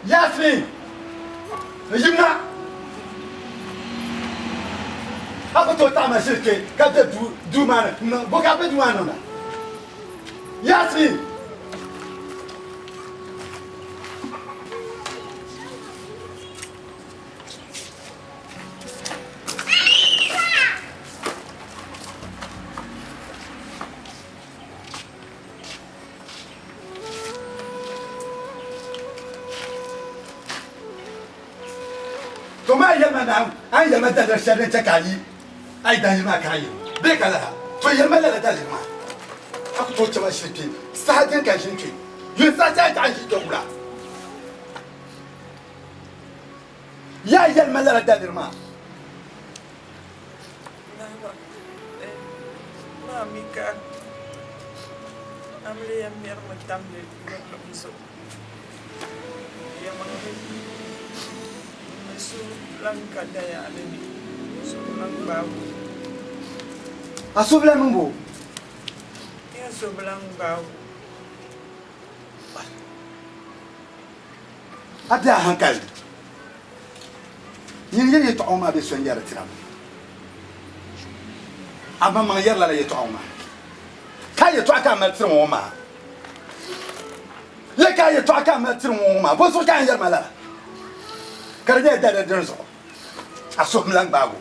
Yasmin! Yimna! A ku tooi taɣi ma ʒili kpe ka be duu maa ni n-niŋ bo ka a be duu maa ni niŋda? Yasmin! To maa yɛlima ni a ni yɛlima daliri shɛli din chɛ ka a yi a yi daliri maa ka a yi bee ka lala, to yɛlima lala daliri maa. A ku tooi chɛ ma ʒili kpe saha din ka ʒini kpe yuun saha chɛ a taɣi ʒi kpe wula. Yaa yɛlima lala daliri maa. Naba, eh, maa mi ka amiliya mɛrimi tamli yurilim zuɣu. Yɛlimaŋli, m mi so lan ka dayaali ni, so bi lan gbaag o. A so bi lan niŋ bo? N so bi lan gbaag o. A be a hankali ni. Nyin yɛli yɛtɔɣa ŋɔ maa bee so n-yɛri tira ŋɔ? A maŋmaŋ yɛri lala yɛtɔɣa ŋɔ maa? Ka a yɛtɔɣa ka a mali tiri ŋɔ maa? Ya ka a yɛtɔɣa ka a mali tiri ŋɔ maa? Bɔzuɣu ka a yɛri ma lala? Ka di nyɛla daliri dini zuɣu a suhum lan gbaag o?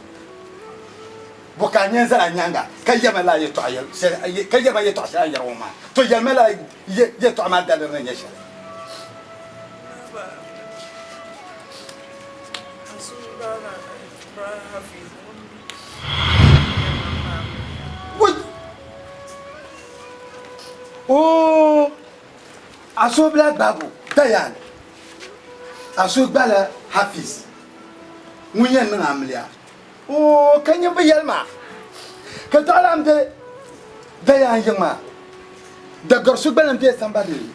Bɔ ka a nya n-zali a nyaaŋa ka yɛri ma lala yɛtɔɣa shɛli ka yɛri ma yɛtɔɣa shɛli a ni yɛri ŋɔ maa? To yɛlimi lala yɛtɔɣa maa daliri ni nyɛ shɛli. Oo, a so bila gbaabu Dayan, a so gbala Hafiz ŋun yɛn niŋ amiliya. Oo, ka nyin bi yɛli ma ka dɔɣi lan be Dayan yiŋ maa, dagari so gba lan be sambani ni.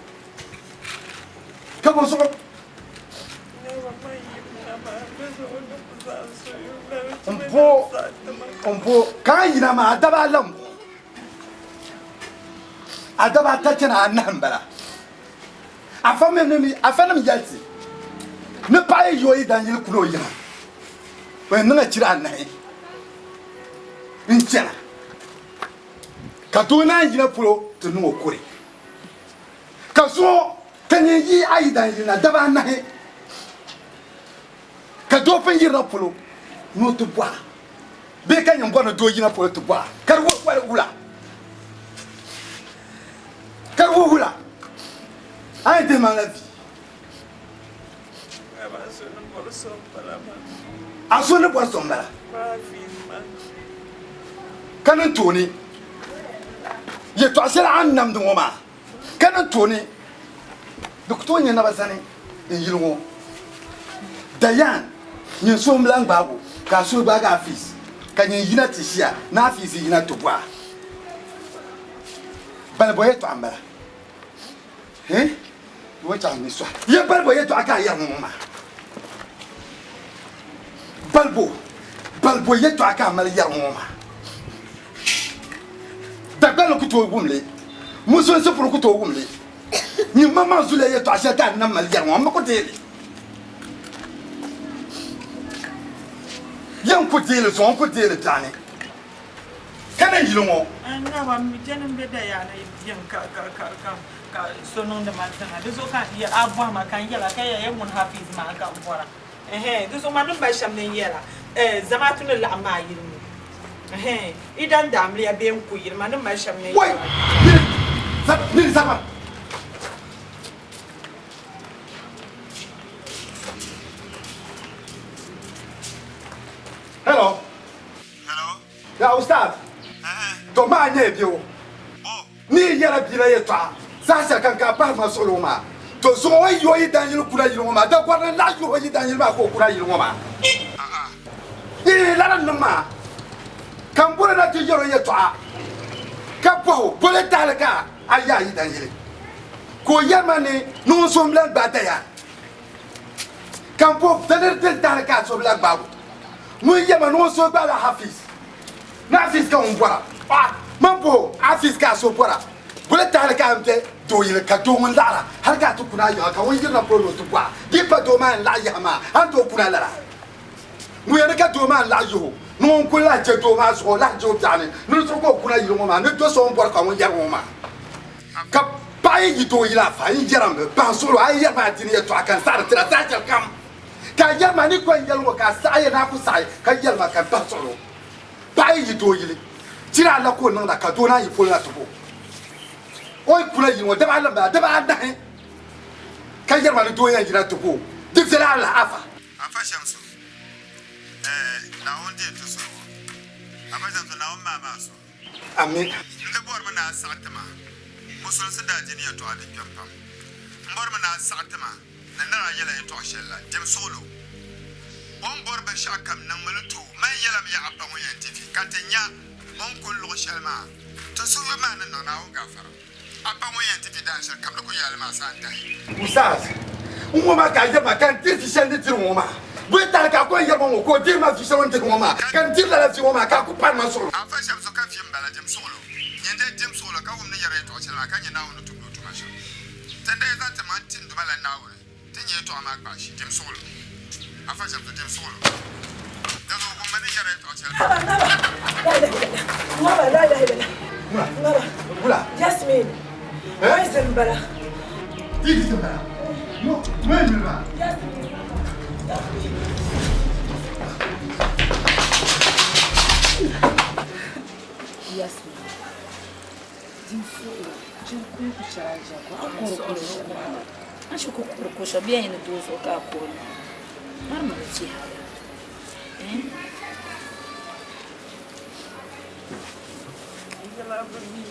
Ka bɔ zuɣu? M-bo ka a yina maa, a daba ala m-bɔŋɔ. A daba ata chana anahi m-bala. Afanim yɛli ti ni paɣa yi yi o yidan yili kuli o yiŋa, o yɛn niŋla chira anahi n-chana ka doo naan yina polo ti niŋ o kuri. Ka zuŋɔ ka nyin yi a yidan yili na daba anahi, ka doo pun yirina polo ni o ti bɔh a, bee ka nyin bɔri ni doo yina polo ti bɔh a, ka di wuhi wula? Ka di wuhi wula? A ni dihi ma la vi. A so ni bɔri so m-bala. Ka niŋ tooni yɛtɔɣ shɛli a ni namdi ŋɔ maa, ka niŋ tooni di ku tooi nya naba zani n-yili ŋɔ. Dayan nyin so m-lan gbaag o, ka a suhu gbaagi Hafiz, ka nyin yina ti ʒiya ni Hafiz yina ti bɔh a. Balibo yɛtɔɣa m-bala. Hĩ? Bɔ chaŋ ni sɔhi. Ya balibo yɛtɔɣa ka a yɛri ŋɔ maa. Balibo, balibo yɛtɔɣa ka a mali yɛri ŋɔ maa. Dagbanli ku tooi wum li, Musulinsi puri ku tooi wum li. Nyin maŋmaŋ zuliya yɛtɔɣa shɛli ka a nam mali yɛri ŋɔ, m mi ku deei li. Ya n ku deei li zuŋɔ, n ku deei li biɛɣuni. Ka na yili ŋɔ. N naba m mi jɛni m be dayaani yiŋ ka ka ka ka ka so niŋdi ma tiŋa di zuɣu ka a bɔhi ma ka n yɛla ka yɛli ya ŋun Hafiz maa ka n bɔra ɛhɛn di zuɣu ma ni mali shɛm ni n yɛla eh zamaatu ni laɣim maa yili ni ɛhɛn i dan daamiliya bee n ku yili ma ni mali shɛm ni n Wai! yɛla. Niri! Niri zama! Hello. Hello. Ya Ustaz. To maa nyɛ biɛo ni yi yɛra bia la yɛtɔɣa saha shɛli kam ka a pahi ma suɣili ŋɔ maa. To zuŋɔ o yi yi o yidan yili kuna yili ŋɔ maa, dagɔri ni laɣi yi o yidan yili maa ka o kuna yili ŋɔ maa. Ee, lala n-niŋ maa ka m boli na ti yɛr o yɛtɔɣa ka bɔh o, Boli tahili ka a yi a yidan yili? Ka o yɛri ma ni ni ŋun so m-lan gbaai daya. Ka m bo daliri din tahili ka a so bi lahi gbaag o. Ŋun yɛma ni o so gbaala Hafiz. Ni Hafiz ka ŋun bɔra. Paɣa, man bo Hafiz ka a so bɔra. Boli tahili ka a bɛ doo yili ka doo ŋun laɣira hali ka a ti kuna a yiŋa ka ŋun yirina polo ni o ti bɔha di yi pa doo maa n-laɣi yaha maa a ni tooi kuna lala. Ŋun ni ka doo maa n-laɣi yihi o ni ŋun kuli lahi je doo maa zuɣu o lahi je o biɛɣu ni ni di zuɣu ka o kuna yili ŋɔ maa ni do so o ni bɔri ka ŋun yɛri ŋɔ maa ka paɣa yi yi doo yili afa n yɛrimi bahi suɣili o a yi yɛri maa dini yɛltɔɣa ka n saɣiri tira saha shɛli kam ka a yɛri ma ni ko n yɛli ŋɔ ka a saɣi ya ni a ku saɣi ka yɛli ma ka n bahi suɣili o paɣa yi yi doo yili tira la ka o niŋda ka doo naan yi polo na ti bo o yi kuna yili ŋɔ daba anu m-bala daba anahi ka yɛri ma ni doo yɛn yina ti bo di viɛla a lahi afa. Afa Shamsu, Ɛɛ, Naawuni deei ti suhigu. Afa Shamsu, Naawuni maai maa so. Amin. N di bɔrimi ni a saɣi ti ma musulinsi daadiini yɛtɔɣa din kpɛm pam. M bɔrimi ni a saɣi ti ma ni n ni daa yɛl a yɛtɔɣ shɛli la, dim suɣilo. O ni bɔri binshɛɣu kam niŋmi li ti o. Man yɛlimi ya a pa ŋun yɛn ti vi ka ti nya o ni kuli luɣ shɛli maa. Ti suhuyubu maa ni niŋ Naawuni gaafara. A pa ŋun yɛn ti vi dahin shɛli kam di kul yaali maa saa n-tahi. Ustaz, n ŋɔ maa ka a yɛri ma ka n diri vi shɛli ni diri ŋɔ maa. Bɛ tahili ka a kɔŋ yɛri ma ŋɔ ka o diri ma vi shɛli o ni diri ŋɔ maa ka n diri lala vi ŋɔ maa ka a ku pari ma suɣilo. Afa shɛba so ka vi m-bala dim suɣilo. Nyin dee dim suɣilo ka wum ni yɛri yɛtɔɣ shɛli maa ka nya Naawuni ni tumdi o tuma shɛm. Ti ni dee zaŋ ti maŋ ti n Duuma la Naawuni ti nya yɛtɔɣa maa kpahi shi dim suɣilo. Afa shɛba so dim suɣilo. Di zuɣu wummi ni yɛri yɛtɔɣ shɛli maa. Ŋaba, la ilaha illallah. Ŋaba, Wula? Jasmine, poison bala. Ti ti bala. Mo, mo yi ba. Jasmine. Yasmin, din suɣilo, jin kuli ku chɛra ʒiya ka a kuri kuri shɛm maa. A shee ku kuri kuri shɛm bɛ yɛn ni doo zuɣu ka a kuri maa. Mari mi bi chiha ya. Eh? Yɛla bi mi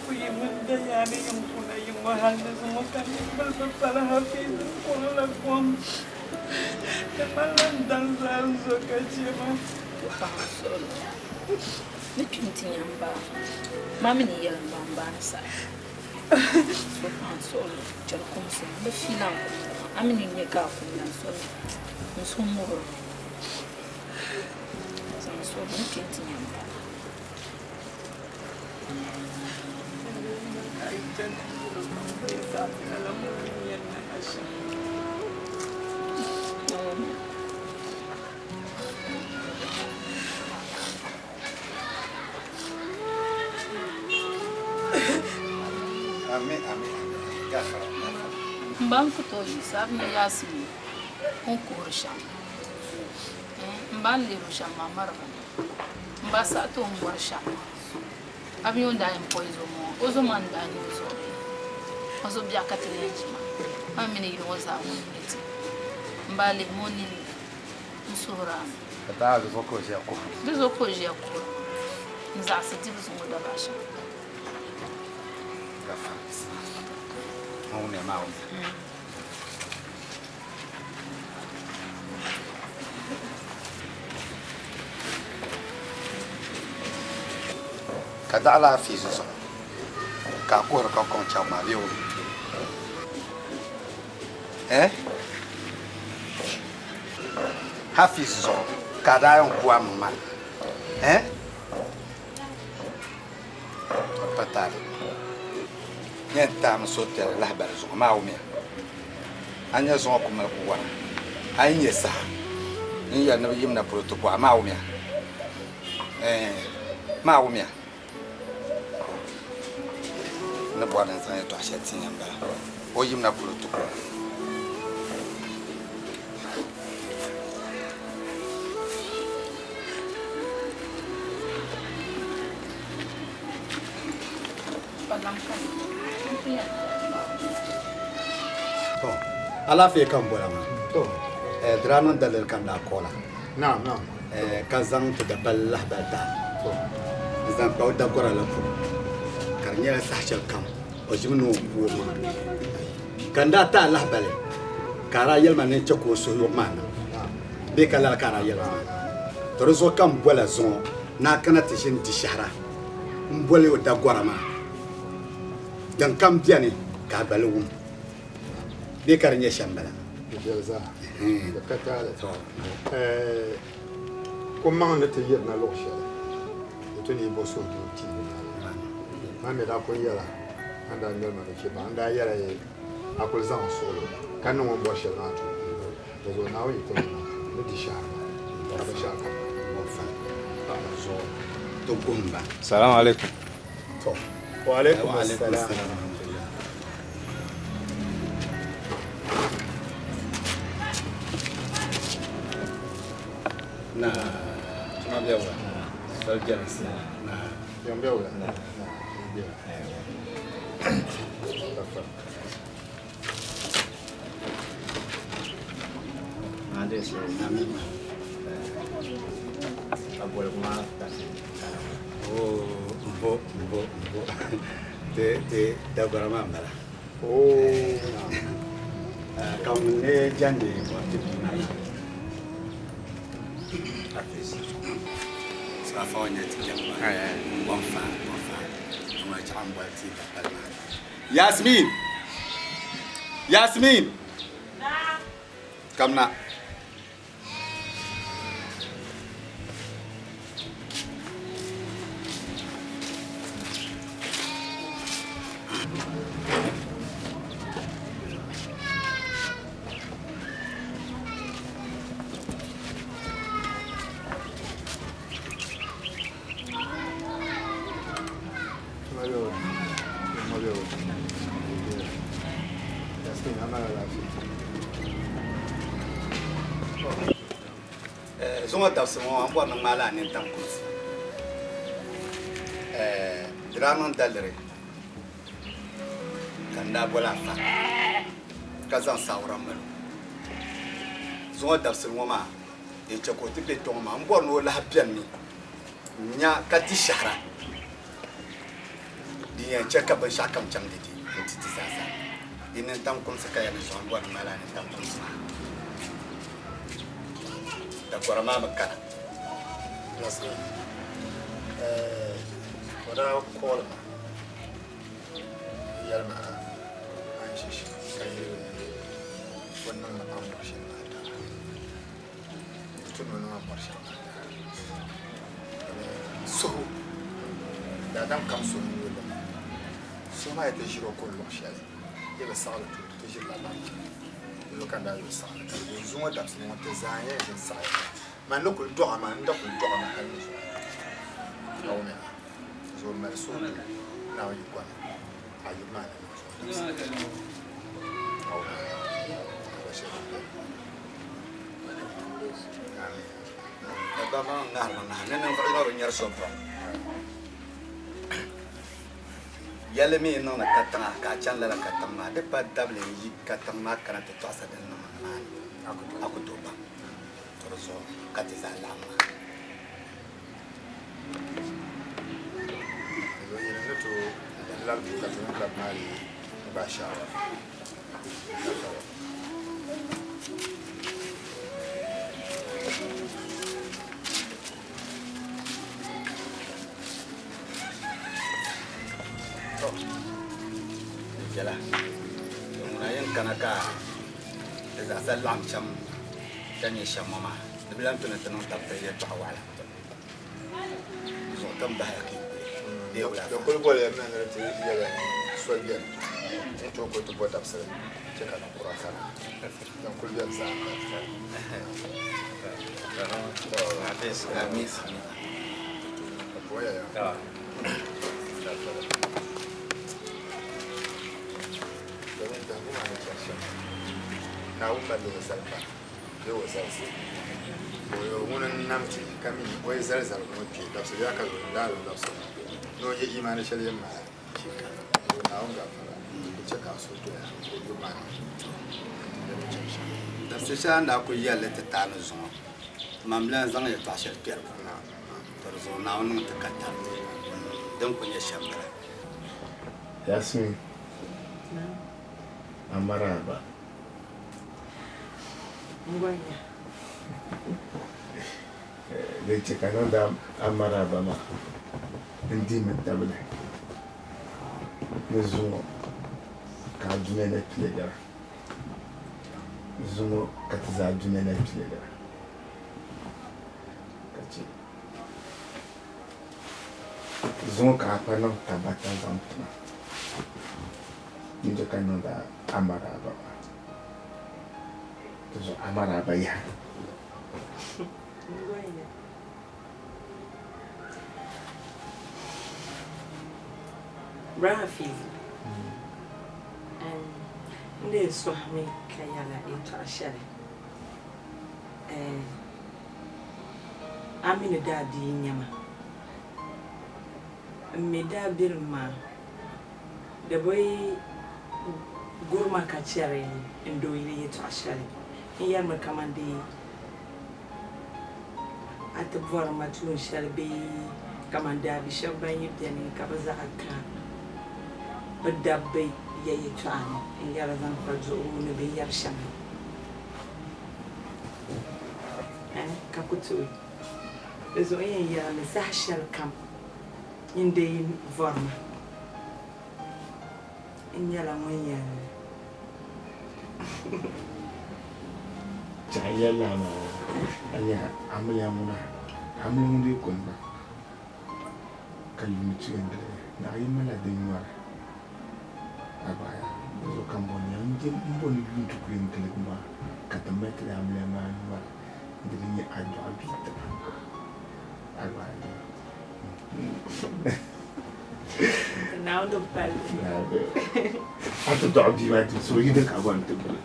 ku yi mini dayaani yiŋ kuna yi ŋɔ hal ni zuŋɔ ka niŋbili bi pali Hafiz n-kurila kom. Di ŋmanila n daŋ zaa n-zo ka chɛ ma. Paɣa suɣilo ni kpi nti nya m ba maa mi ni yɛli m ba m ba ni saɣi. So paɣa suɣilo chɛri kumsi m bi fiila n kumda maa a mi ni nya ka a kumda n so n suhu ŋubirimi. Zaŋ suɣilo ni kpi nti nya m ba. Amin, amin, amin. Gafara, gafara. M ba n ku tooi yiɣisi a bi nya Yaasmin o ni kuhiri shɛm. M ba n lihiri o shɛm maa marigi mi. M ba saɣi ti o ni bɔri shɛm maa. A bi nya o ni daa yɛn pɔi zo ŋɔ, o zo maa ni daa nyɛ o zuɣu bee? O zuɣu biɛɣu ka ti ni yɛn ʒi maa. A mi mini yili ŋɔ zaa ŋun n-nyɛ ti. M ba lihimi o nini ni n suhiri a mi. Ka daa di zuɣu ka o ʒiya kuhira. Di zuɣu ka o ʒiya kuhira maa. N zaɣisi dibu zuŋɔ daba ashɛm. Ka daɣila a fiisi zuɣu ka a kuhiri ka kɔŋ chaŋ maa bee o eh? Hafiz zuɣu ka a daa yɛn ku a maŋ maa eh? Pa taali yɛn taami so tɛri lahibali zuɣu maa wumiya a nya zuŋɔ ku mali ku wara a yi nya saha n yɛli ni bi yimna polo ti bɔha maa wumiya maa wumiya ni bɔri ni n zaŋ yɛtɔɣa shɛli ti ya m-bala o yimna polo ti bɔha. To alaafee ka n bɔra maa to dira niŋ daliri ka n daa kɔɔla Naam, naam. Ka zaŋ ti dapali lahibali tahi n zaŋ kpa o dagɔra la polo ka di nyɛla saha shɛli kam o ʒimi ni o ku o maŋa ka n daa tahi lahibali ka a daa yɛli ma ni n chɛ ka o suhuyubu maa niŋ bee ka lala ka a daa yɛli ma maa to di zuɣu ka n bola zuŋɔ ni a kana ti ʒini di shɛhira m boli o dagɔra maa din kam beni ka a gba li wum bee ka di nyɛ shɛm bala. Di viɛli zaa. Di ka taali. Ko maŋ ni ti yirina luɣ shɛli, di tu ni yi bo suhudoo ti yi maa. Man mi daa pun yɛla a ni daa ŋmɛli ma nuchebaŋ n daa yɛla yi a kuli zaŋ n suɣilo ka niŋ o ni bɔri shɛli maa ti o. Di zuɣu Naawuni yi kuli niŋ ni di shɛhira maa ka binshɛɣu kam Salaam alaikum. To. Wa alaikum assalam. Na tuma bɛ wula soli jɛlinsi na Yɛn bɛ wula na Oh, mbo mbo mbo te te dagora maa m-bala. Oh. Ka ŋun ne jɛndi bɔriti bia maa yi. Hafiz. So afa ŋɔ nyɛ ti jɛm maa. Bɔn fa bɔn fa. Ŋun chaɣ m bɔli ti dapali maa. Yasmin! Yasmin! Kamina. Zuŋɔ dabisi ŋɔ a ni bɔri ni ŋmaai la a nintam kumsi. Di daa niŋ daliri ka n daa boli afa ka zaŋ saawara mali o. Zuŋɔ dabisili ŋɔ maa din chɛ ka o ti be kpe ŋɔ maa m bɔri ni o lahi benimi n-nya ka di shɛhira din yɛn chɛ ka binshɛɣu kam chaŋ dede nti ti zaasa. Di nintam kumsi ka ya ni zuŋɔ n bɔri ni ŋmaai la a nintam kumsi maa. Dagora maa mi kana. Nasira, o daa call ma n-yɛli ma a ni ʒi shɛm ka yɛli o ni niŋ ma a ni bɔri shɛli maa daa. Di tu ni o niŋ a ni bɔri shɛli maa daa. Suhu, daadam kam suhu n-nyɛ li. Suhu maa yi ti ʒiri o kuli luɣ shɛli, yi bi saɣiri ti o, ti ʒirila baŋ. Yino ka n daa yuli saɣiri ka di zuŋɔ dabisili ŋɔ ti zaa yɛn ʒini saɣiya man ni kuli dɔɣi ma n da kuli dɔɣi ma hali ni zuɣu ka o mi zuɣu mali suhupiɛlli Naawuni yi kɔni a yuli maa ni niŋ zuɣu dabisili ka o mi ka shɛli din beni. Amin. Dagbamba maa ŋahirimi ŋahi ni ninvuɣ yino bi nyari so buɣim. Yɛlli mi yi niŋdi katiŋa ka a chani lala katiŋ maa, di pa dabili n-yi katiŋ maa kana ti tɔɣisa din niŋ nimaani, a ku tooi baŋ. To di zuɣu ka ti zaa laɣim maa. To, di viɛla. To ŋuna yɛn kana ka di zaasa laɣim chaŋ ka nyɛ shɛm ŋɔ maa, di bi lahi tu ni ti niŋ tabitali yɛltɔɣa waɣila. Di zuɣu ti ni bahiya ka yi kuli bee wula Di kuli boliya mi ni ti yɛli soli beni n tooi kuli ti bo dabisili chɛ ka ninkura kana. Din kuli beni zaa. Naawuni mali o zalipa bee o zalisi o ŋuni n-nam ti ka mi o yi zali zaligu ŋɔ kpe dabisili yaa ka zo n-daai o labisi o ni o ye imaani shɛli yɛn mali Naawuni gaafara di chɛ ka a suhu doya ka o yuri maa ni di ni chani shɛm. Dabisili shɛli a ni daa kul yɛli li ti taai ni zuŋɔ, man bi lan zaŋ yɛtɔɣ shɛli kpɛri ba. To di zuɣu Naawuni niŋ ti ka tariti din kul nyɛ shɛm bala. Yasmin, a maraba. Ngɔnya. Din chɛ ka niŋdi a maraba maa, n dihimi tabili ni zuŋɔ ka a dunia na piligira. Zuŋɔ ka ti zaa dunia na piligira. Ka chɛ. Zuŋɔ ka a pa niŋ tabata zaŋ ti ma n-je ka niŋdi a maraaba maa. Di zuɣu a maraaba yaha. Bra Hafiz, n dee sɔhimi ka yɛla yɛtɔɣa shɛli a mi ni daa bia n-nyɛ ma. M mi daa birim maa, di bi guri ma ka chɛri n dooyili yɛtɔɣa shɛli. N yɛrimi kaman di a ti bɔri ma tuun shɛli bee kaman daabi shɛba ban yi beni ka bɛ zaɣa ka bɛ dabba ya yɛtɔɣa ni n-yɛra zaŋ kpa duɣibu ni binyɛr shɛŋa ka ku tooi. Di zuɣu n yɛn yɛra ni saha shɛli kam n deei vɔri ma, n nyɛla ŋun yɛn. Chaɣ yɛlli a maa, a nya amiliya ŋuna, amiliya ŋun dii kuni ba ka yuuni ti yɛn gili naɣ yi malila din nyɔri a gba yaa. Di zuɣu ka m bɔri ni m bo ni yuuni ti ku yɛn giligi maa ka ti mali ti amiliya maa nyɔri di di nyɛ a dɔɣi bia tiba a gba yaa. Naawuni palli. A ti dɔɣi bia maa ti so yi di ka bɔri ni ti boli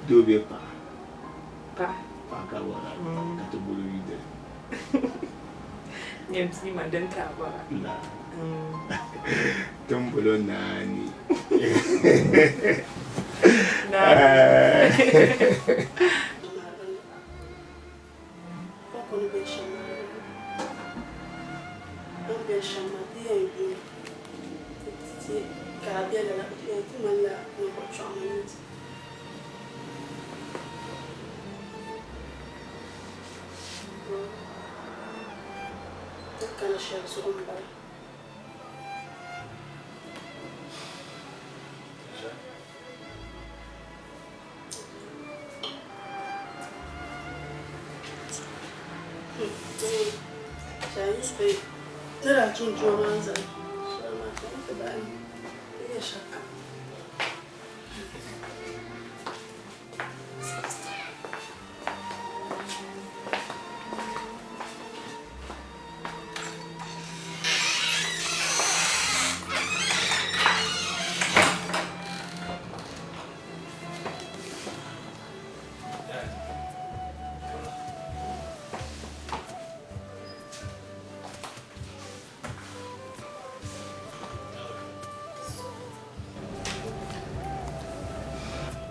doo bee paɣa? Paɣa. Paɣa ka bɔra ka ti boli o yidali. Nyɛ bia maa din ka a bɔra. La. Ti ni boli o Naani. Naani. O ni be shɛm maa ni o ni be shɛm maa ti yɛn yuli ti ka a be lala ti yɛn ti ŋmanila ninvuɣ chɔɣima n-nyɛ ti. Ti kani shɛli zuɣu m-bala.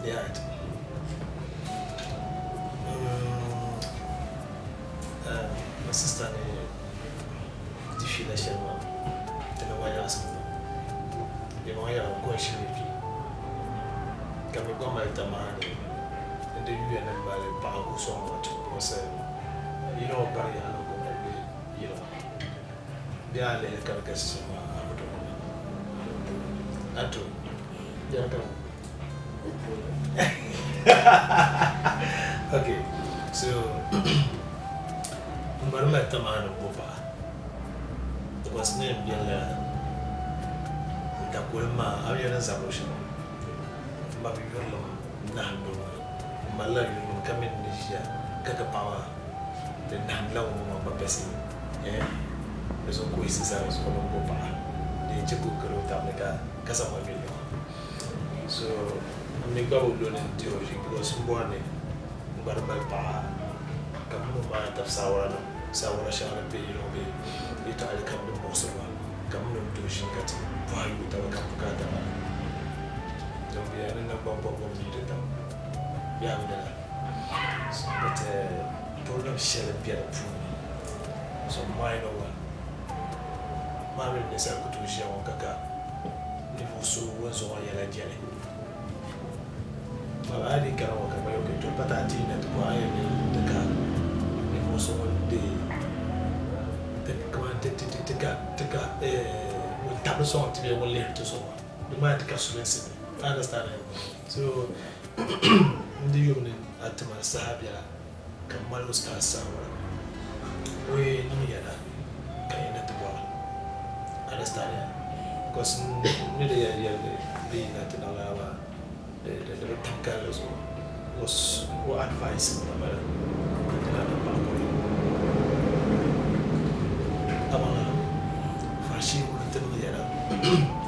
Right. My sister ni di fiila shɛli maa di ni wayaɣisi di maŋ yɛla ko n shiri kpi ka mi gba mali tamaha ni n di yuya ni mali paɣa ka o sɔŋ ma because yino ŋɔ bari yaɣa ni ka o mali bɛ yili ŋɔ bee a lihi ka di galisi shɛm maa a bi dɔɣi ato yɛli ka okay so n bari mali tamaha ni bo paɣa because ni n biɛla n dakoli maa a mi ni zabiri shɛm n ma bi yurilim nahimbu maa n malila yurilim ka mi ni ʒiya ka ka paɣa maa di nahimla ŋun maa gba bɛsi di zuɣu ka o yiɣisi zani zuɣu ni bo paɣa di yɛn chɛ ka o kari o tabi ni ka zaŋ ma yuli maa so n mi gba bi lo ni n di o ʒi because n bɔri ni n gba di mali paɣa ka m mini maa tabi saawara nim saawara shɛŋa din be yili ŋɔ bee yɛltɔɣali kam din muɣisiri ma ka m mini o tooi ʒini ka ti bɔhi yooi taba ka bukaata maa din bɛ ya ni naŋgban bɔbigu m-mi di tam bee a mi lala but problem shɛli be di puuni so minor one maa mini ninsal ku tooi ʒiya ŋɔ ka ka ninvuɣ so ŋun zaŋ o yɛla jɛli Baba a dii kana ŋɔ ka gba ok to pa ti a ti yina ti bɔhi a yɛn ni ti ka ninvuɣ so ŋun deei ti kamani ti ti ti ka ti ka ŋun tabiri sɔŋ ti bee ŋun lihiri ti zuɣu maa di ŋmanila ti ka sulinsi ni you understand so n di yuri ni a ti ma saha biɛla ka m mali o stars saawara o yi niŋ yɛda understand ya? Because n ni di yɛn yɛli ni bɛ yina ti niŋ lala maa, di di bi tam kalinli zuɣu. O advice n bala ka ti lahi niŋ paɣakɔri. Amaa faashee ŋuni ti niŋ yɛda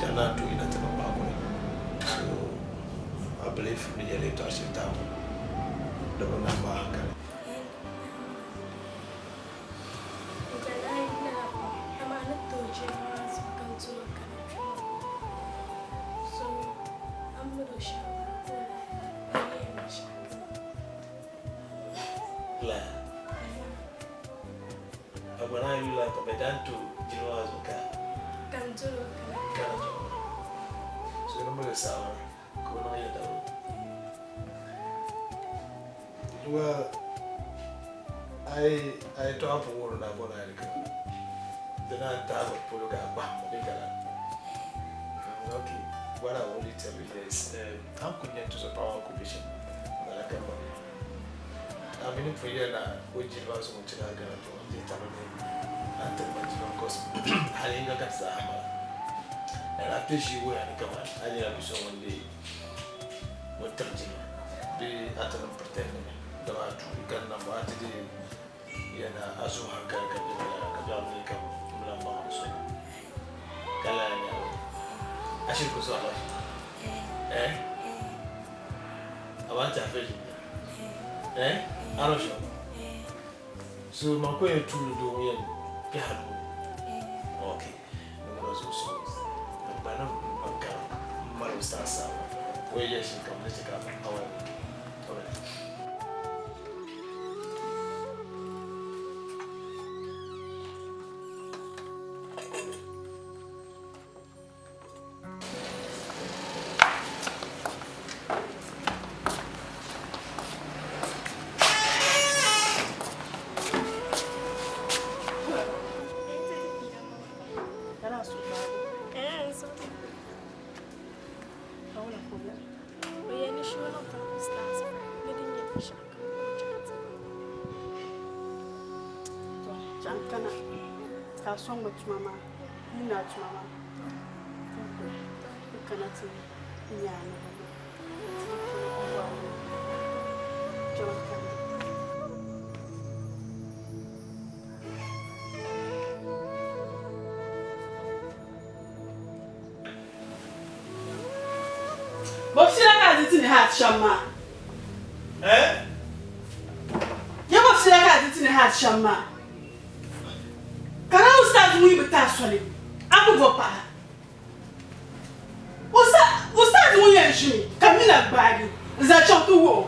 ka naan tooi yina ti niŋ paɣakɔri. So I believe ni yɛli yɛltɔɣa shɛli taabo di bi niŋ ma hankali. La. Agbana ayi la ka bɛ daan tu jili maa zuɣu ka. Ka n doli o kana. Kana jili maa. So ni mali saawara ka o niŋ yɛda o. Well, a a yɛtɔɣa pun wuhiri ni a bɔri alikauli. Di naan tahi ba polo ka a kpahim ba bee ka lala. Okay, what I only tell you here is, a ni kuli nya tuzo paɣa maa kuli be shɛm, lala ka m ba mi. A mi ni pun yɛli ni o jilima zuɣu n-chɛ ka a gana to n-dihi tabili ni a ni tiri ma jilima because hali yiŋga ka ti zaa mali. And a kpe ʒii wuhiya ni kaman a nyɛla bi so ŋun leei ŋun tiri jilima bee a ti niŋ pretend mi dama a tuuli ka ni niŋbu a ti dii yɛn a zuɣu hankali ka bɛ lala ka biɛɣu neei ka m lan baŋ di soli ka lala nyɛla a shiri ku sɔɣila eh a ti a virgin eh a ni shɛm so man ko yɛn tuuli doo ŋun yɛn kpɛhi a nuu okay ni ŋuna zuɣu so n gba ni ban ka m mali o saa saa o yɛn yɛli shɛli kam ni chɛ ka a wali alright. Kana ka a sɔŋ ma tuma maa yi na tuma maa n kana ti nyaani kana. Bobsila ka a di ti ni hat shɛm maa. Eh? Ya bobsila ka a di ti ni hat shɛm maa. Ka na ustaz ŋun yi bi ti a soli, a ku bo paɣa. Ustaz ŋun yɛn ʒimi ka mina gbaagi n-zaŋ chaŋ ti wuhi o.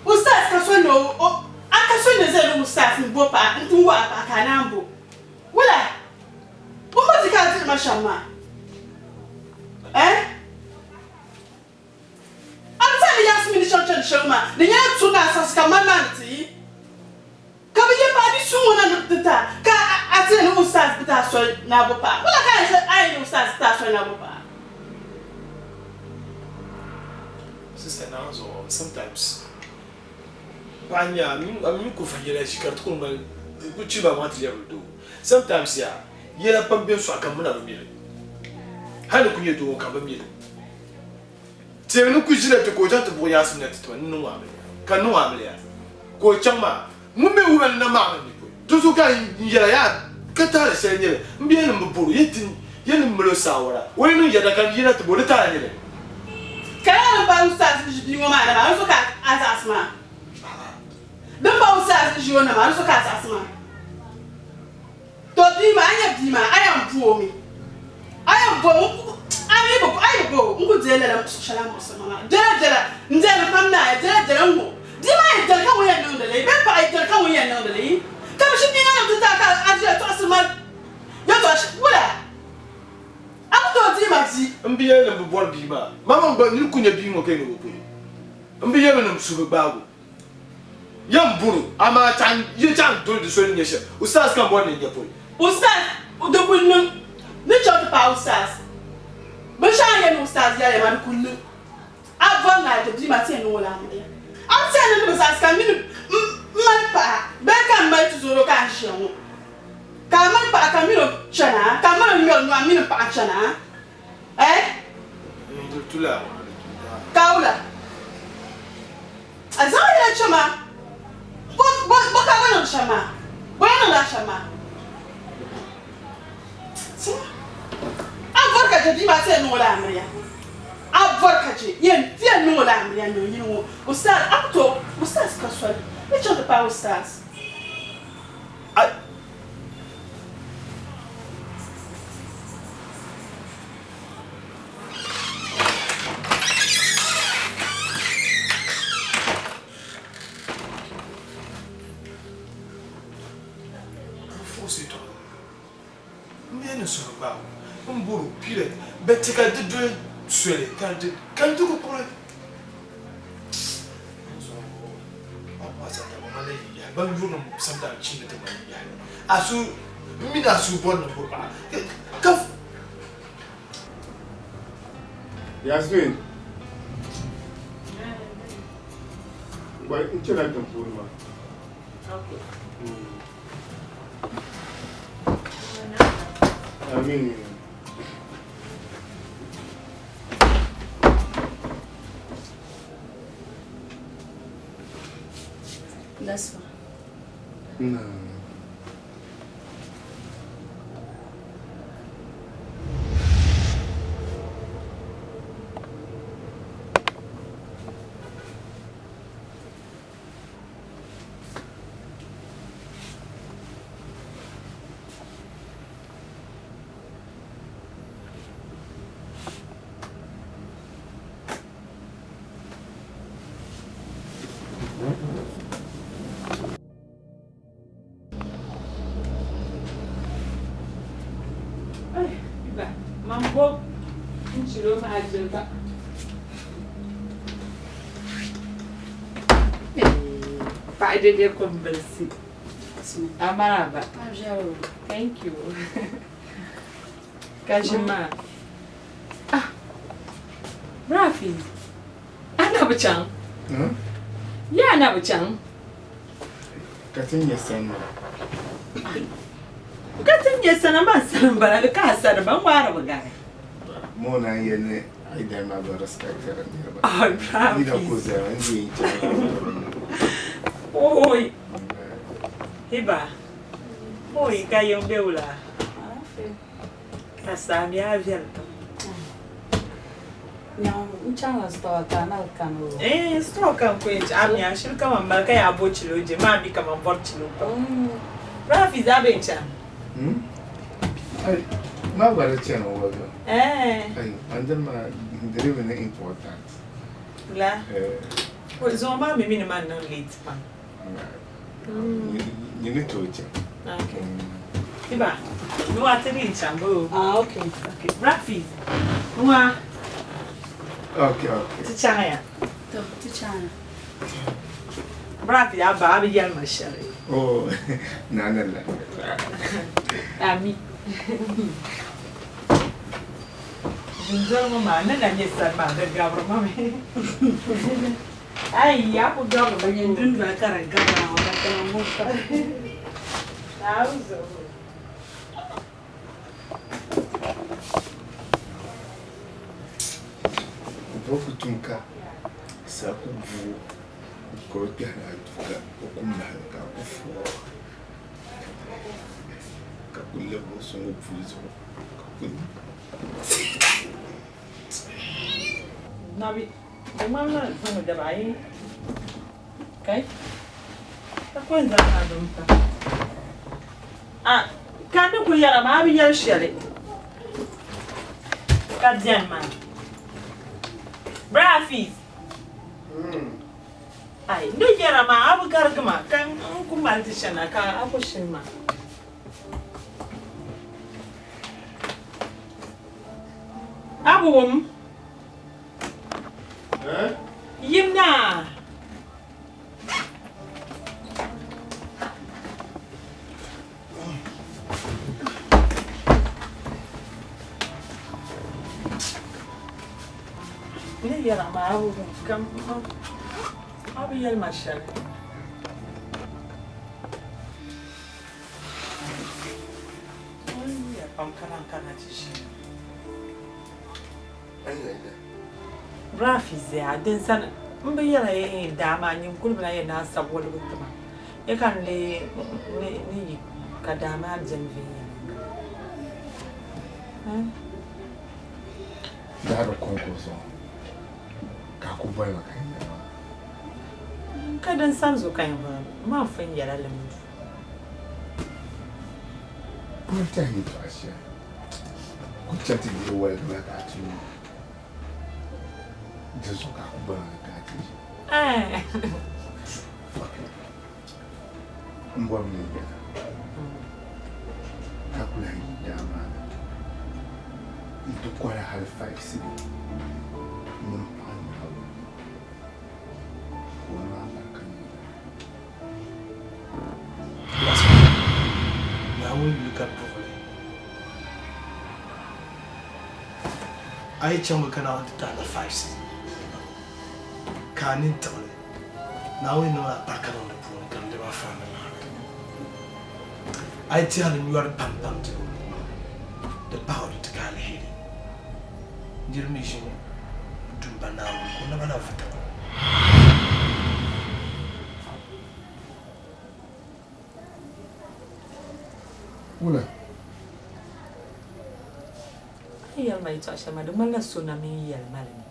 Ustaz ka soli ni o, a ka soli ni zali ustaz m-bo paɣa nti wuhi a paɣa ka a naan bo. Wula? Bɔmbɔ ti ka a diri ma shɛm maa? Eh? A bi tɛhi ni Yaasi mini chaŋ chani shɛli maa, di nyɛla tuun ni a saɣisi ka mani maa ni ti yi? Ka bɛ yɛn paai bi suŋ ŋɔ na ni bɛ ti ti a, ka a ti yɛli ni Ustaz bi ti a soli ni a bo paɣa. Wula ka a yɛn ni Ustaz ti a soli ni a bo paɣa? Sister Naanzuɣu, sometimes paɣa n-nyɛ a, a mi ku va yɛla ʒi ka di ti kuli ŋmani ku chibi a maa ti lɛbiri doo. Sometimes yaa, yɛla pam beni sɔɣi ka m mi na bi mi li. Hali ni ku nyɛ doo ŋɔ ka m bi mi li. Teemi ni ku ʒila kpe ka o chaŋ ti buɣi Yaasim na ti ti ma ni niŋ o amiliya, ka n niŋ o amiliya ka o chaŋ maa, ŋun mi wuhi ma ni nam maa mini ni pɔi. Dinzuɣu ka n yɛla yaa ka taali shɛli n-nyɛ li, m bia ni m bi bɔr o, ya ni m mali o saawara, o yi niŋ yɛda ka n yina ti bo, di taali n-nyɛ li. Ka lala din paai Ustaz ni ʒi bia ŋɔ maa na maa, di zuɣu ka a zaɣisi maa. Din paai Ustaz ni ʒi o na maa, di zuɣu ka a zaɣisi maa. To bia maa, a nya bia maa, a yɛn bo o mi. A yɛn bo o, a mi bi, a yi bi bo o, n ku deei lala muɣisigu shɛli a ni muɣisiri ma maa. Biɛla biɛla, n deei li pam naai, biɛla biɛla n-ŋɔ. Bia maa yi deli ka ŋun yɛn niŋdi li, bee paɣa yi deli ka ŋun yɛn niŋdi li, ka bi ʒi bia ŋɔ ni ti taai ka a ʒiya tɔɣisiri ma yɛtɔɣ shɛli, wula? A ku tooi deei ma bia? M bi yɛli ni m bi bɔri bia maa. Mama gba niri ku nya bia ŋɔ ka yi ni o bɔri o. M bi yɛli ni m suhu bi gbaag o. Yɛn bɔri o, amaa yi chaŋ doli di soli ni nyɛ shɛm. Ustaz ka m bɔri ni n nya pɔi. Ustaz, di kul niŋ ni chaŋ ti paai Ustaz. Binshɛɣu a ni yɛli ni Ustaz yɛliya maa di kul niŋ. A bɔri ni a di bia maa ti yɛn niŋ o la amiliya. A bi tɛhi ni ni bi zaɣisi ka m mini m mali paɣa bee ka m mali tizɔro ka a ʒiya ŋɔ. Ka a mali paɣa ka m mini o chana ka m mali o ŋmɛri nuu a mini n paɣa chana ha? Eh? Kawula. A zaŋ yɛla chɛ ma. Bo bo bo ka bɛ niŋ shɛm maa? Bɔ ya niŋdi a shɛm maa? Sima. A bɔri ka je bia maa ti yɛn niŋ o la amiliya. A bɔri ka je yɛn ti yɛn niŋ o la amiliya niŋ yini ŋɔ. Ustaz, a ku tooi Ustaz ka soli. Ni chaŋ ti paai Ustaz. A. N suhu gbaai o, n bɔri o period but ka di doli soli ka di ka di ku kuri ban yuri sometimes chimdi ti ŋmani yaha asu n mini asu bɔri ni bo paɣa ka Yasmin. Wai n chana tiŋ puuni maa. Okay. Amin. That's fine. No. Mambo n chiro maa jilba. Paɣa dede kumbilisi. Amaraba. Thank you. Kajima. Ah. Rafi. Ana bi chaŋ? Ya ana bi chaŋ? Ka ti nyɛ sani. Ka ti nyɛ sani maa sani m-bala di ka a sani ba ŋmaari bi gari. Mo na yɛ ni a yi ma ba respectira niriba. Oh, Rafi. Ni da ku zaya n di chaŋ. Oi. Hiba. Oi, ka yɛn be wula? Ka saami a viɛli pam. N chaŋla store ka na kani o. Eh, store kan ko yin ami a shiri kaman bal ka ya bo chilo je ma mi kaman bor chilo pa. Rafi za ben cha. Ai, ma gwara chana wazo. Eh. Ai, andal ma driven important. La. Eh. Ko zo ma mi mi man nan late pa. Ni ni to cha. Okay. Iba, nuwa tiri nchambo. Ah, okay. Okay. Rafi. Nuwa. Okay, okay. Ti chaya. To, ti chaya. Rafi ya ba abi yal mashari. Oh, na na la. Ami. Zinzor mo ma na na nye sar ma da gabro ma me. Ai ya ku gabro ba nyen dun ba kara gabra wa ka mo ka. Auzo. Boku tunka sa ku bu ko kpɛhina duka o ku mahim ka ku fɔɔ ka ku lɛbi o suŋɔ puli zuɣu ka ku Nabi, di ŋmanila zuŋɔ daba ayi. Kai? Ka ku n zaŋ a dum pa. Ah, ka ni ku yɛra maa a bi yɛli shɛli. Ka diɛm maa. Rafi. Ai, ni yɛra maa a bi garigi ma ka n ku mali ti shɛna ka a ku shini ma. A bi wum? Yim naa. Ni yɛra maa a bi wum ka a bi yɛli ma shɛli. Ka lan kana ti ʒini. Rafi zaa din sani m bi yɛla yɛn daa maa nyin kuli bi lahi yɛn naan sabi woligu ti ma ya ka n lee ni yi ka daa maa beni viɛnyɛliŋga. Daa bi kɔŋko zuɣu ka a ku boli ma ka n yɛli maa. Ka din sani zuɣu ka yɛn boli ma, man fun yɛla li mi duu. N tɛhi yɛtɔɣa shɛli ku chaŋ ti deei woligi la ka a ti nyu. Di zuɣu ka a ku boli ma ka a ti ʒi. M bɔri ni n yɛla ka ku lahi yi daa maa ni nti kɔhi hali 5 cedi mini paɣa Naawuni ka o niŋ alibarika niŋ di ni. Naawuni yuli ka buɣili. A yi chaŋ mi ka Naawuni ti ti a la 5 cedi ka a nini tiɣi li, Naawuni niŋla alibarika niŋ di puuni ka di lebi a faanda laɣiri. A yi tɛhi ni nyɔri pam pam dibu, di pahi o di ti ka aliheri. Nir mi ʒini dumba Naawuni ka o naba na vi taba. Wula? A ni yɛli ma yɛtɔɣ shɛli maa, di ŋmanila so na mi n-yɛli ma li mi.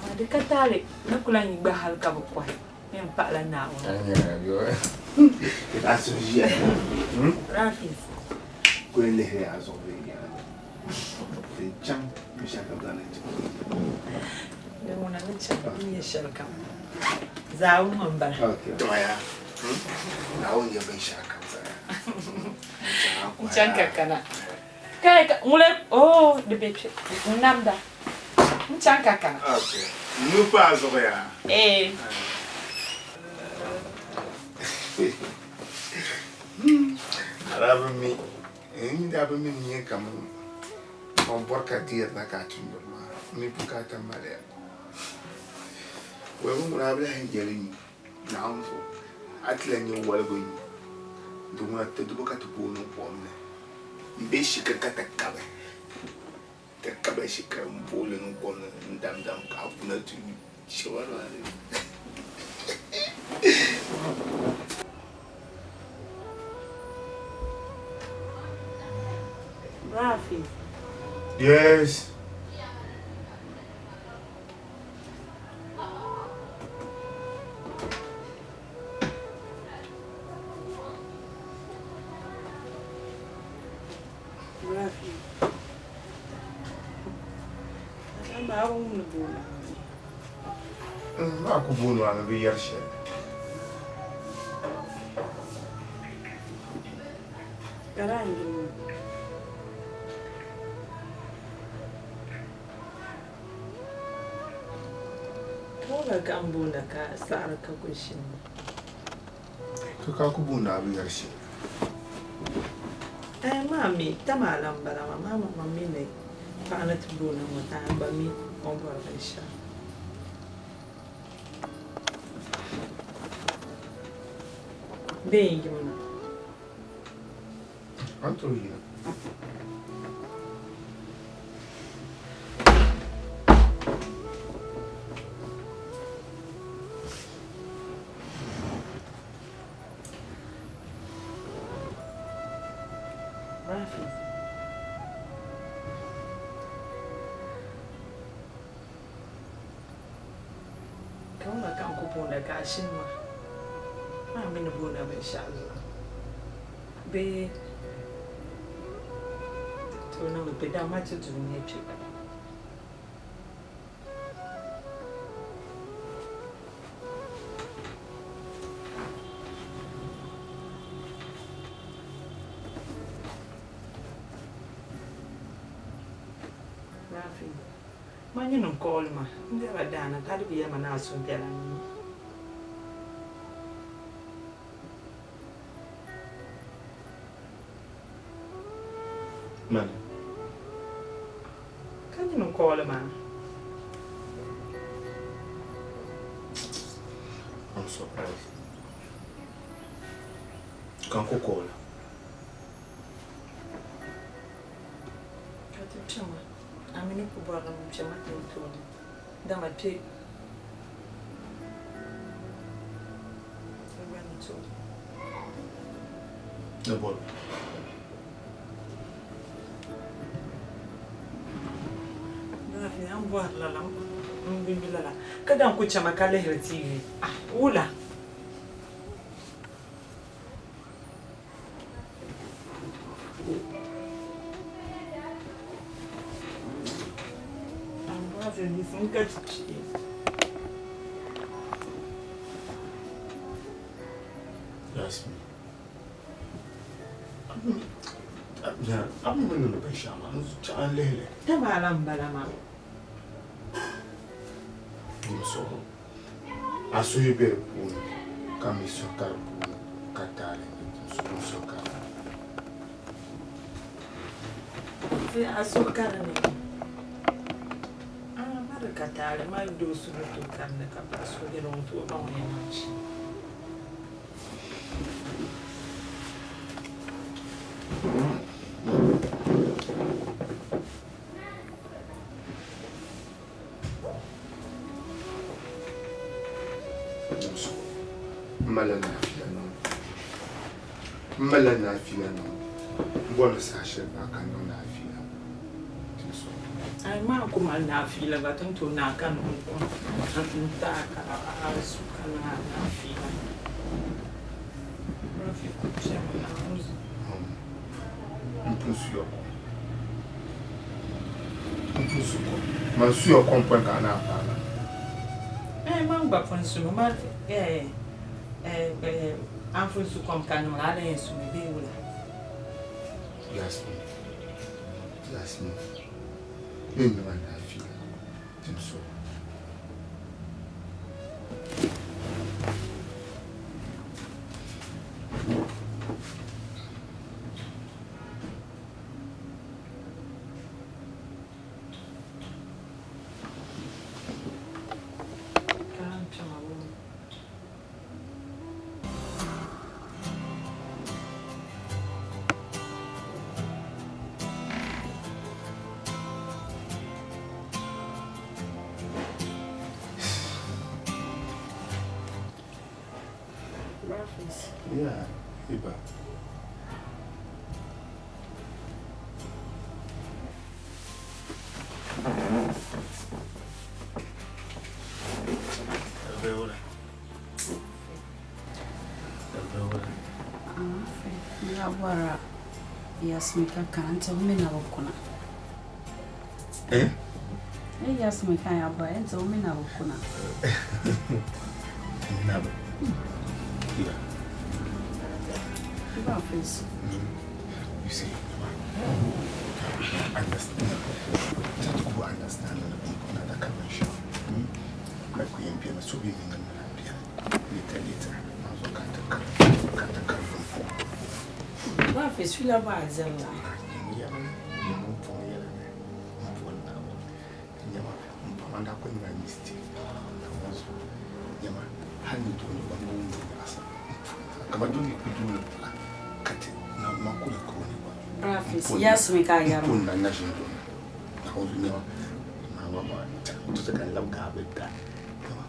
Amaa di ka taali ni ku lan yi gba hal ka bɛ kɔhi ni m paɣila Naawuni. Rafiz. Din ŋuna ni chaŋ n nya shɛlikam zaawuni ŋɔ m-bala. N chaŋ ka kana. Kai ka ŋule oh di be kpe n namda n chaŋ ka kana. Okay. Nuu pa a zuɣu yaa? Ee. A daa bi mi, n daa bi mi ni nyɛ kaman man bɔri ka deeri na ka a tumdiri maa, n mi bukaata maliya. Waligu ŋuna a bi lahi yɛli nyu Naawuni zuɣu, a ti lahi nyɛ waligu nyu di ŋuna ti di bo ka ti booi niŋ kom ni. M be shikiri ka ti kabi, ti kabi shikiri m booi li niŋ kom ni n dam dam ka a kuna ti nyu shɛba maa ni. Rafi. Yes. Rafi. Ama a wum ni booni A ku booni maa mi bi yɛri shɛli. Ka daa yuli ŋɔ. Ka ka n boona ka saɣiri ka ku ʒini. To ka ku booni a bi yɛri shɛli. Eh, maa mi, tama a lan bala maa, maa ma mi ni paɣa ni ti booni ŋɔ ta n gba mi o ni bɔri binshɛɣu. Bee n yim na. A ni tooi yina. Rafi. Ka ŋuna ka n ku booni ka a shini maa. Maa mi ni booni binshɛɣu zuɣu. Bee ti tooi niŋdi kpe dama ti duu n-nyɛ kpe. Rafi, ma nyini n-call ma, m bela daa ni ka di bi yɛli ma ni a suhu bela n ni. Mani. Ka nyini n-call ma. I'm surprised. Ka n ku call a. kpɛma, a mi ni ku bɔri ni m kpɛma ti ni tooni, dama kpe di gba ni tooi. Ni bɔri. Lafiya n bɔri lala m bi mi lala ka dan ku chama ka lihiri TV ah wula. N ka chi. Yasmin. A mi ni niŋdi binshɛɣu maa, n lihi li. Tabaala m-bala maa. Dinzuɣu a suhu be di puuni, ka m mi suhu ka di puuni, ka taali n suhu ka di ni. A suhu ka di ni? Aah, ma di ka taali, ma doo suhu ni tooi ka di ni, ka paɣa suhu be di ni, ŋun tooi baŋ o ni yɛn niŋ shɛm. M malila naafila niŋ m bɔri ni saha shɛli bahi ka n niŋ naafila. Ai maa ku mali naafila gba ti ni tooi naai ka niŋ kom n-taai ka a su ka niŋ a naafila. Rafi ku kpɛmi Naawuni. M pun suya kom. M pun su kom. Man suya kom pɔi ka a naan paai ma. Eh, man gba pun sumi. Ma eh, eh, eh, a ni pun su kom ka niŋ li, a lan yɛn sumi bee wula? Yasmin, Yasmin, ni niŋ a laafia timsɔŋ. Yeah, Iba. N bɔra Yasmin ka kana n ti mi na bi kuna. Eh? Eh Yasmin ka ya bɔra n ti mi na bi kuna. Na bi. Yeah. Ba face. You see, I understand. That ku understand na da kan shi. Kai ku yin biya so bi min na biya. Later later. Ma zo ka ta ka ka ta ka. Ba face fila ba zalla. Ya ya mun fo ya na. Mun fo na. Nyama mpamanda ko ni mistake. Na wazo. Nyama hani to ni ba ngun asa. Kama duni ku duni kati na makula ko ni ba. Rafis, Yasmin ka yaro. Pun na na shin to. Na wazo nyama. Ma ma ma. To ta kan lam ka be ta. Nyama.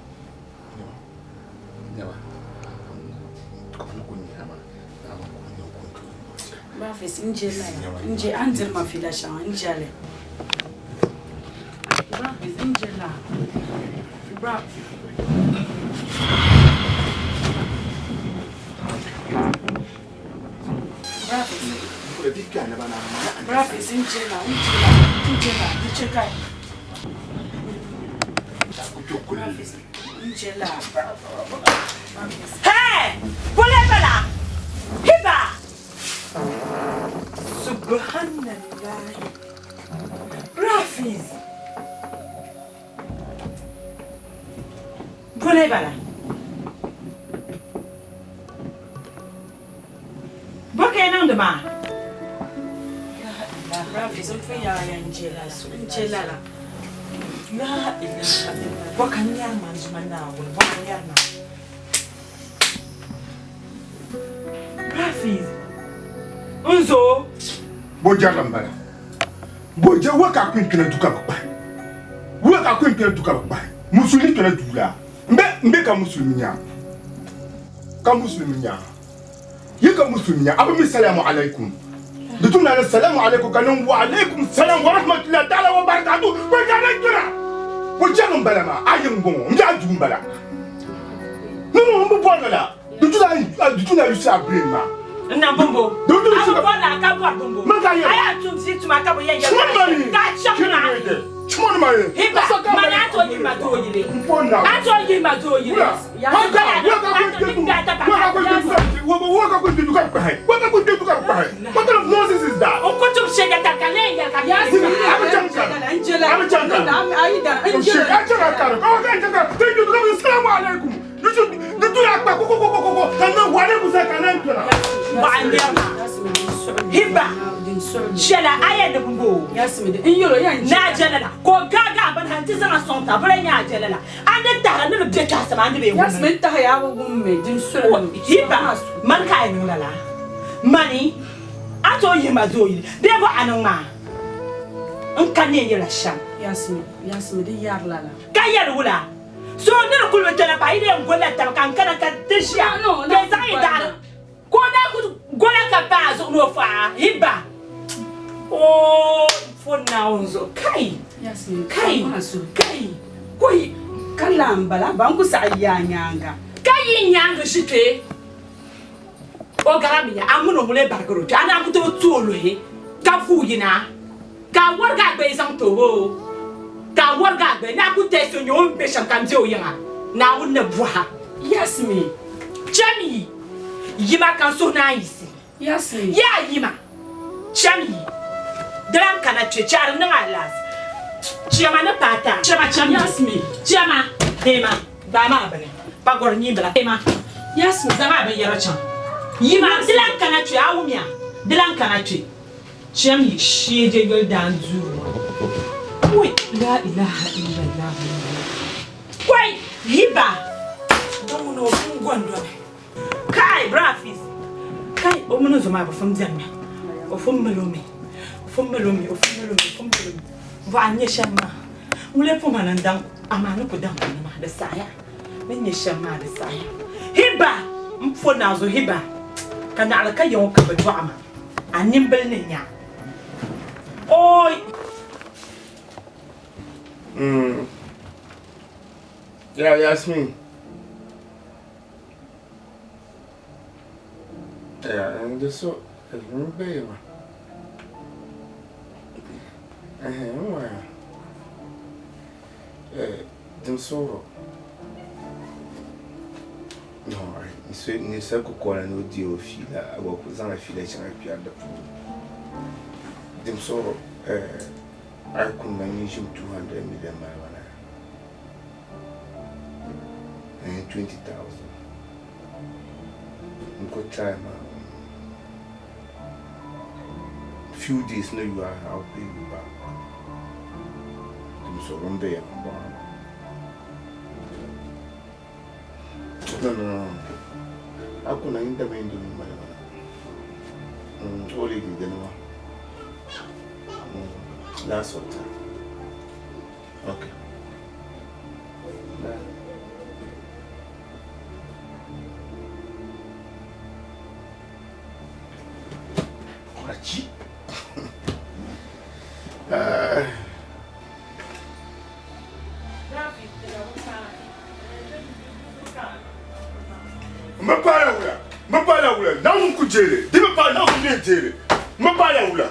Nyama. Nyama. Ko na ko nyama. Na ma ko ni ko to. Rafis, nje la. Nje andir ma fila sha nje le. Rafis, nje la. Rafis. Rafis, nje la, nje la, nje la, nje kai. Rafis, nje la. Hey! Bole bala! Hiba! Subhanallah. Rafis. Bole bala. Boke niŋdi maa? Rafis, n pun yaa ya nje la, nje la la. La ilaha illallah. Boka n nyari ma n zuma Naawuni. Boka n nyari ma. Rafis. Nzo. Bo jarlam bala. Bo je wa ka kun kpɛna du ka bi kpahi. Wa ka kun kpɛna du ka bi kpahi. Musulmi kpɛna duu la. N bɛ ka musulmi nya. Ka musulmi nya. Yi ka musulmi nya. A bi mi salamu alaikum. Di tum na ni salamu alaikum ka niŋ wa alaikum salam wa rahmatullahi ta'ala wa barakatuh. Ko ka na kpɛna. Ko jɛŋ n bala maa. A yiŋ bɔŋɔ. N bɛ a duu n bala. No no n bi bɔri la. Di tu na yusi a brain maa. Na bumbo. A bɔ la ka bɔri bumbo. Man ka yɛ. A y'a tum si tuma ka bɔ yɛn yɛ. Chumani ma ye. Ka chaŋ na. Chumani ma ye. Hiba mani a t'o yiri ma t'o yiri. A t'o yiri ma t'o yiri. What kind of nonsense is that? O ko tum shege ta ka ne yɛrɛ ka. Hiba shela aya de bumbo. Na jela la ko gaga ban han ti zaŋ sɔŋ ta bula nya jela la. Ande tara ne be ka sama ande be. Yasmin ta ya bu gumme din sulu. Hiba man ka yi nuna la. Mani ato yi ma zo yi. De bo anu ma. N ka ne yela sham. Yasmin Yasmin di yar la la. Ka yar wula. So ne ko le tana pa ile ngola ta kan kana ka teshia. No, no. Ke za yi dar. Ko na ku gola ka pa zo no fa. Hiba. Oh, for now zo. Kai. Yasmin kai. Kai. Koi kalamba la banku sa ya nyanga. Kai nyanga shite. O garami ya amuno mule bargoro. Ana ku to tuolo he. Ka fu yina. Ka warga gbe zang to ho. Ka warga gbe na ku te so nyo be sham kan dio yanga. Na won na buha. Yasmin. Chami. Yima kan so na yisi. Yasmin. Ya yima. Chami. Dran kana che char na alas. Chama na pata. Chama chama. Yasmin. Chama. Dema. Ba ma bane. Pa gor ni bala. Dema. Yasmin. Zama be yara chan. Yima dilan kana che awumia. Dilan kana che. Chami sheje yol dan zuru. Ui, la ilaha illallah. Kwai hiba. Don no gondo. Kai brafis. Kai o mun zo ma ba fam janna. O fam malumi. Fam malumi, o fam malumi, fam malumi. Ba anye shamma. Mule fo manan dan amana ku dan ma da saya. Min nye shamma da saya. Hiba, mfo na zo hiba. Kana alaka yon ka ba du'ama. Anin bel ne nya. Oi. Yeah, Yasmin. Yeah, and this so baby. Dim soro. No, ni se ko ko na no di o fila, agwa ko zanga fila changa pia da pu. Dim soro I could manage him 200 million marijuana. And 20,000. I'm going to try my few days now you are, I'll pay you back. So one day I'm born. No. I couldn't intervene in marijuana. Already then. Last one time. Okay. Bye. Kwachi. Mapala wula. Now nkujele. Di mapala now nkujele. Mapala wula.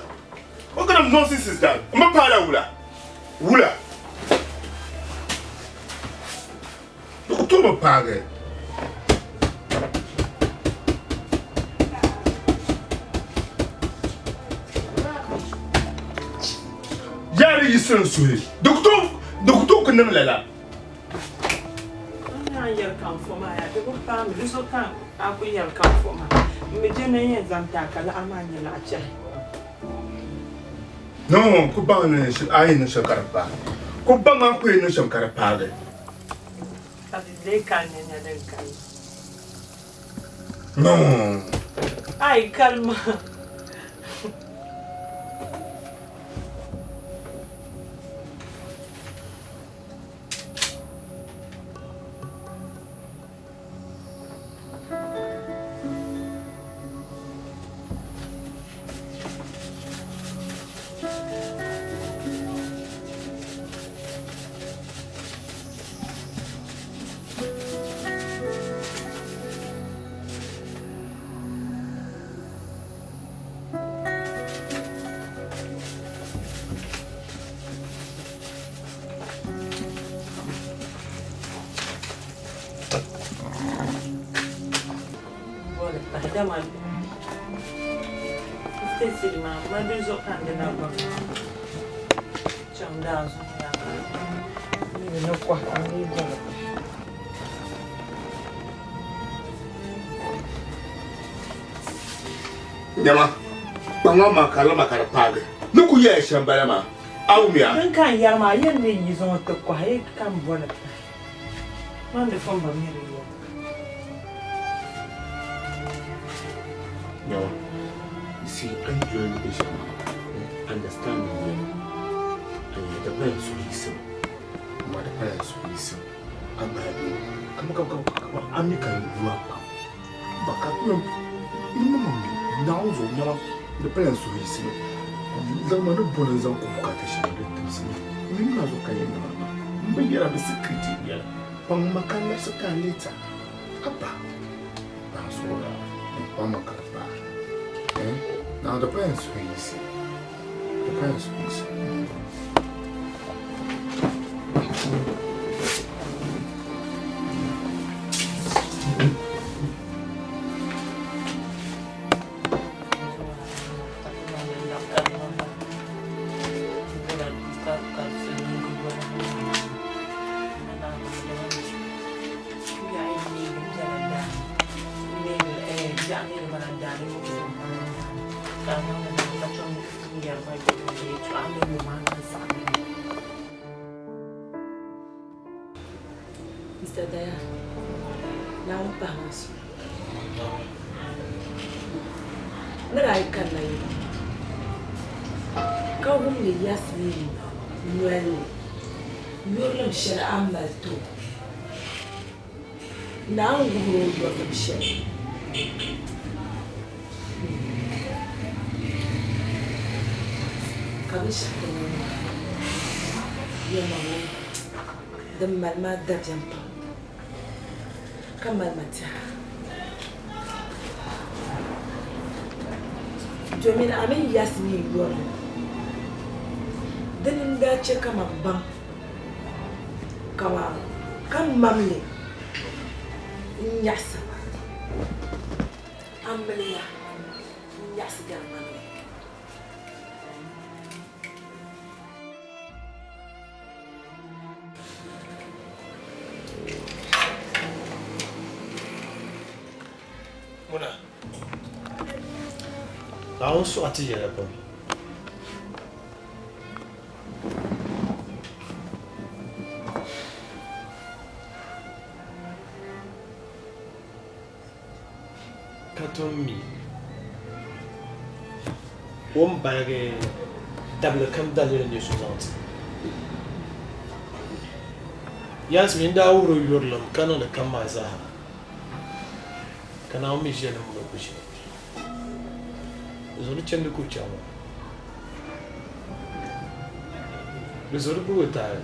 What kind of nonsense is that? Mapala wula. Wula. Look to mapala. Yari yisun suhe. Doctor doctor kunam lala. Na yar kan fo ma ya de pa mi so kan aku yar kan fo ma. Mi je na yen zanta kala amanya la che. No, ku ba na shi ayi na shakar ba. Ku ba ma ku na shakar pa ga. Ta de kan ne ne den kan. No. Ai calma. Dama state maa ma di zuɣu ka n di na gba chaŋ daa zuɣu yaa mi ni kɔhi ka mi bɔli. Nyama, kpaŋ maa ka di ma ka di paagi. Ni ku yɛla shɛm bala maa, a wumiya? Din ka n yɛri maa, yɛn ni yi zaŋ o ti kɔhi, yi ka n bɔli pahi. Man di fɔn ba mi di yɛli. Nyama, you see, a yi doli ni bɛ shɛm maa, understanding yɛli. A nyɛ di pala suhuyiɣisili. Amaa di pala suhuyiɣisili. A gbaai bɛ kama kama kama a mi ka n yu a pam. Ba ka n maŋmaŋ mi Naawuni zuɣu nyama di pala n suhuyiɣisili. Zaŋma ni boli n zaŋ ku bukaata shɛli din timsi mi. M mi maa zuɣu ka yɛn niŋ li maa. M bi yɛra di sikiriti yɛla. Kpaŋ ma ka n labisi ti a leta. Abba, n suhu daa n kpaŋ ma ka di paai. Naawuni di pala n suhuyiɣisili. Di pala n suhuyiɣisili. Mr. Daya, Naawuni pahi ma suhu. Ni daa yi kanna yi ka wumdi Yasmin noli ni yurilim shɛli a ni mali ti o, Naawuni wuhir o yurilim shɛli. Ka binshɛɣu ti niŋ maa, yɛlimaŋli din mali ma dabiɛm pam, ka mali ma tɛha. Domin a mini Yasmin yɔrili, dini n-daa chɛ ka man baŋ ka mam li n-nyaɣisi amiliya n-nyaɣisi gari mamli. Muna, Naawuni sɔɣi ti yɛla pam. Ka tom mi o ni baligi dabili kam daliri nyɛ so zaŋ ti. Yasmin daa wuhiri o yurilim ka niŋdi kam maa zaaha, ka Naawuni mi ʒiya ni m bi ʒini. Di zuɣu di chandi ka o chaŋ maa. Di zuɣu di gbubi o taali.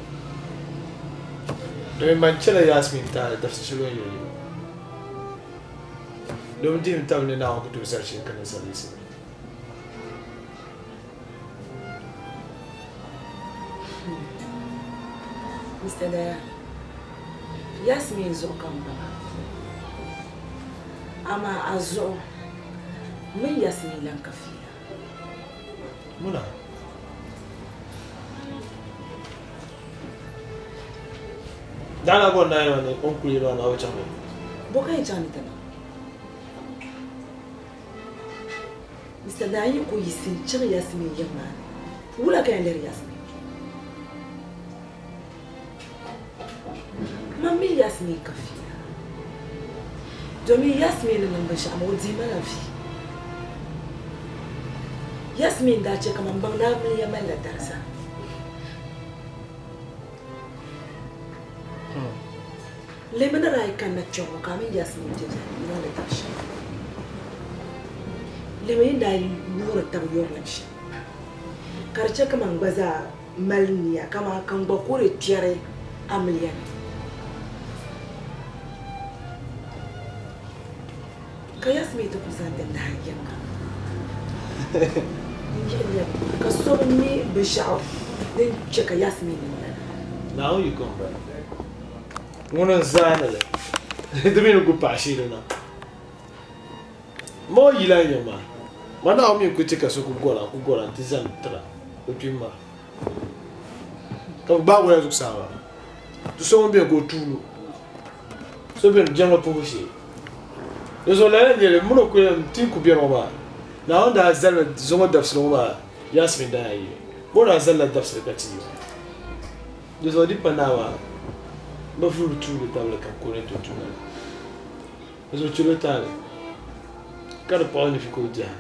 Domin man chɛla Yasmin taali dabisi shɛli o ni yuli yi. Domin dihim tab ni Naawuni ku tooi zali shɛli ka ninsal yiɣisi ni. Mr. Daya, Yasmin zuɣu ka m baŋ a. Amaa a zuɣu mini Yasmin lan ka fiila. Muna. Daa na bɔri naayili ni o ni kuli yɛli ma ni o bi chaŋ ni. Bɔ ka yi chaŋ ni ti niŋ? Mr. Daa yi ku yiɣisi n-chaŋ Yasmin yiŋ maa ni, wula ka yɛn lihiri Yasmin? Man mini Yasmin ka fiila. Domin Yasmin ni niŋ binshɛɣu maa, o dihi ma la vi. Yasmin daa chɛ ka man baŋ ni amiliya malila dariza. Lemi ni daa yi kanna kpe ŋɔ ka a mini Yasmin be niŋdi tab shɛm. Lemi yi ni daa yuuri tab yurilim shɛm, ka di chɛ ka man gba zaa mali nia kaman ka n gba ku di kpɛri amiliya ni. Ka Yasmin ti ku zaŋ di nahi yiŋga n-yihi lɛbi ka so bi mi binshɛɣu din chɛ ka Yasmin niŋ lala. Naawuni yiko m-bala. Ŋuni n-zaani li, di mi ni gu paɣa sheeli na. Ma o yila n-nyɛ ma. Ma Naawuni mi ku chɛ ka so ku gɔra ku gɔra nti zani tira o kpim maa. Ka bɛ gbaag o la zuɣusaa maa. Ti so ŋun beni ka o tuuli o. So beni jiŋli puhibu shee. Di zuɣu lala n-nyɛ li, m min o kuli ti ku beni ŋɔ maa, Naawuni daa zalimi zuŋɔ dabisili ŋɔ maa Yasmin daa yɛn yi. Bɛ o daa zalila dabisili ka ti yi maa. Di zuɣu di pa naa maa bɛ vuuri tuuli tabili kam ka o ni tooi tum lala. Di zuɣu chɛl o taali ka di paɣ o nufi ka o diɛhi.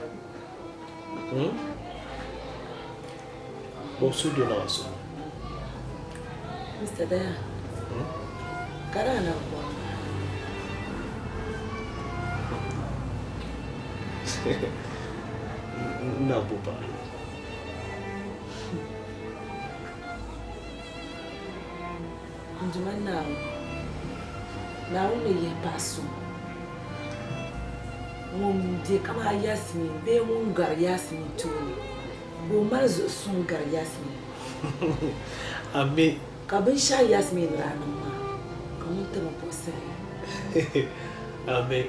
Bɔb suhudoo na maa suhu. Mr. Daya, ka daa na bɔri ma. N na bo paɣa. N Duuma Naawuni, Naawuni ni yihi paɣ so ŋun be kaman Yasmin bee ŋun gari Yasmin tooni, ka o mali zuɣu suŋ gari Yasmin. Ami. Ka binshɛɣu Yasmin ni daa niŋ maa, ka ŋun ti mi puɣisiri li. Ami.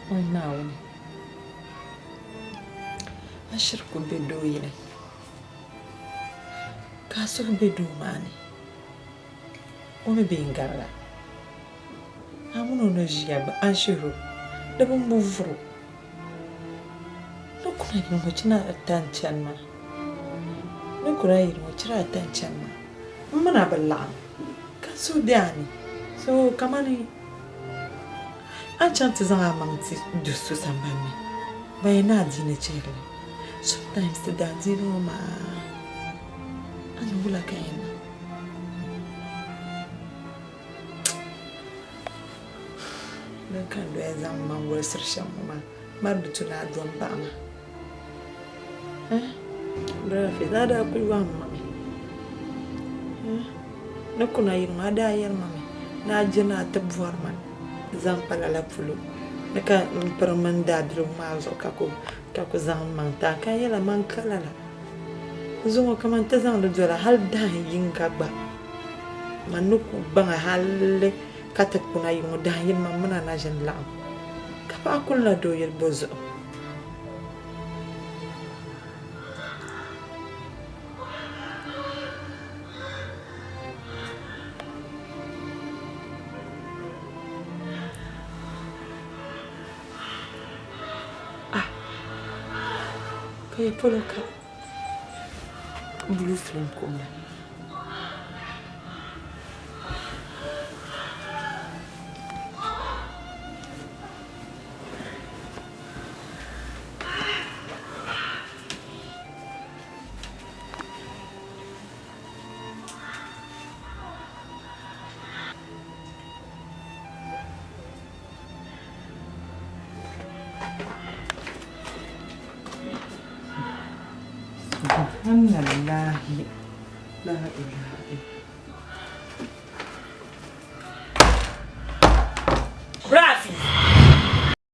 O Naawuni, a shiri ku be doo yini, ka a suhu be doo maa ni, o mi be n-garila. A min o ni ʒiya gba, a ni shihir o, di bi mo vuri o. Ni kuna yini ŋɔ chana ata n-chani maa. Ni kuna yini ŋɔ chana ata n-chani maa. M min a bi laɣim ka n suhu be a ni. So kamani a ni chaŋ ti zaŋ a maŋ ti do so sambani ni, ban yɛn ni adiini chihiri li. Sometimes ti daadiini ŋɔ maa a ni wula ka yɛn niŋ? Din ka n doya zaŋ m maŋ wolisiri shɛm ŋɔ maa, mari di tu ni a dom baɣa ma. Brafis, a daa kuli yɔhim ma mi. Ni kuna yini ŋɔ, a daa yɛli ma mi ni a je ni a ti bɔri ma zaŋ kpa lala polo ni ka m piri mini daabiligu maa zuɣu ka ku zaŋ m maŋ ti a, ka n yɛla man ka lala. Zuŋɔ kaman ti zaŋdi dola hal dahin yiŋga gba, man ni ku baŋ a hal ka ti kuna yiŋɔ dahin yini man mini a na ʒini laɣim, ka paɣa kulila doo yili bɔ zuɣu? Ah, ka ya polo ka blue film kumda. Subhanallahi la ilaha illa.